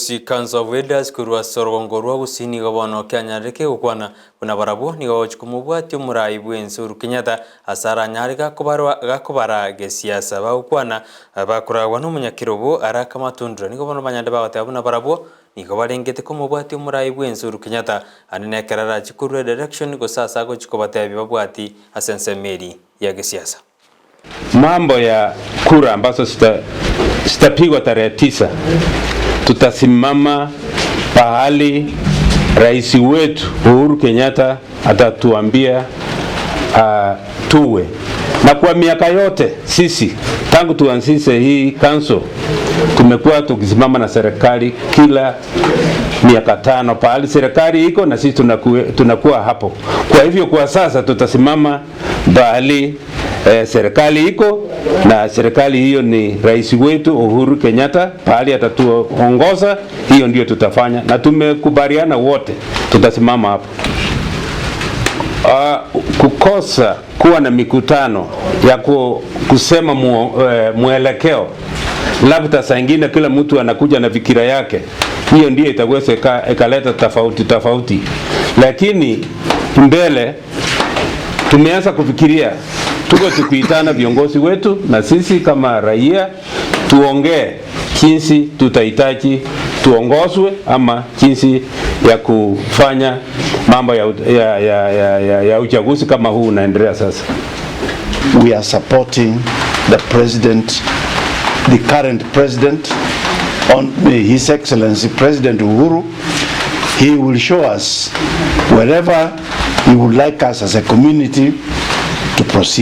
Gusii Council of Elders korwa ase orogongo rwa Gusii nigo bono kianyarire kegokwana buna barabwo nigo bagochia komobwatia omorai bwense Uhuru Kenyatta ase aranyare gakobarwa gakobara gesiasa bagokwana bakoragwa na omonyakerobo Araka Matundura nigo bono banyarire bagoteba buna barabwo nigo barengete komobwatia omorai bwense Uhuru Kenyatta ande nekero arachie korwa edirection gose ase agochia kobatebia babwati ase ensemo eri ya gesiasa. Mambo ya kura ambazo zitapigwa tarehe 9, tutasimama pahali rais wetu Uhuru Kenyatta atatuambia tuwe. Na kwa miaka yote sisi tangu tuanzishe hii council tumekuwa tukisimama na serikali kila miaka 5, pahali serikali iko na sisi tunakuwa hapo. Kwa hivyo kwa sasa tutasimama pahali serikali iko, na serikali hiyo ni rais wetu Uhuru Kenyatta, pahali atatuongoza, hiyo ndio tutafanya, na tumekubaliana wote tutasimama hapo. Kukosa kuwa na mikutano ya kusema mwelekeo, labda saa ingine kila mtu anakuja na fikira yake, hiyo ndio itaweza ikaleta tofauti tofauti, lakini mbele tumeanza kufikiria, tuko tukiitana viongozi wetu na sisi kama raia tuongee jinsi tutahitaji tuongozwe ama jinsi ya kufanya mambo ya uchaguzi kama huu unaendelea sasa. We are supporting the president, the current president, on His Excellency President Uhuru. He will show us wherever he would like us as a community to proceed.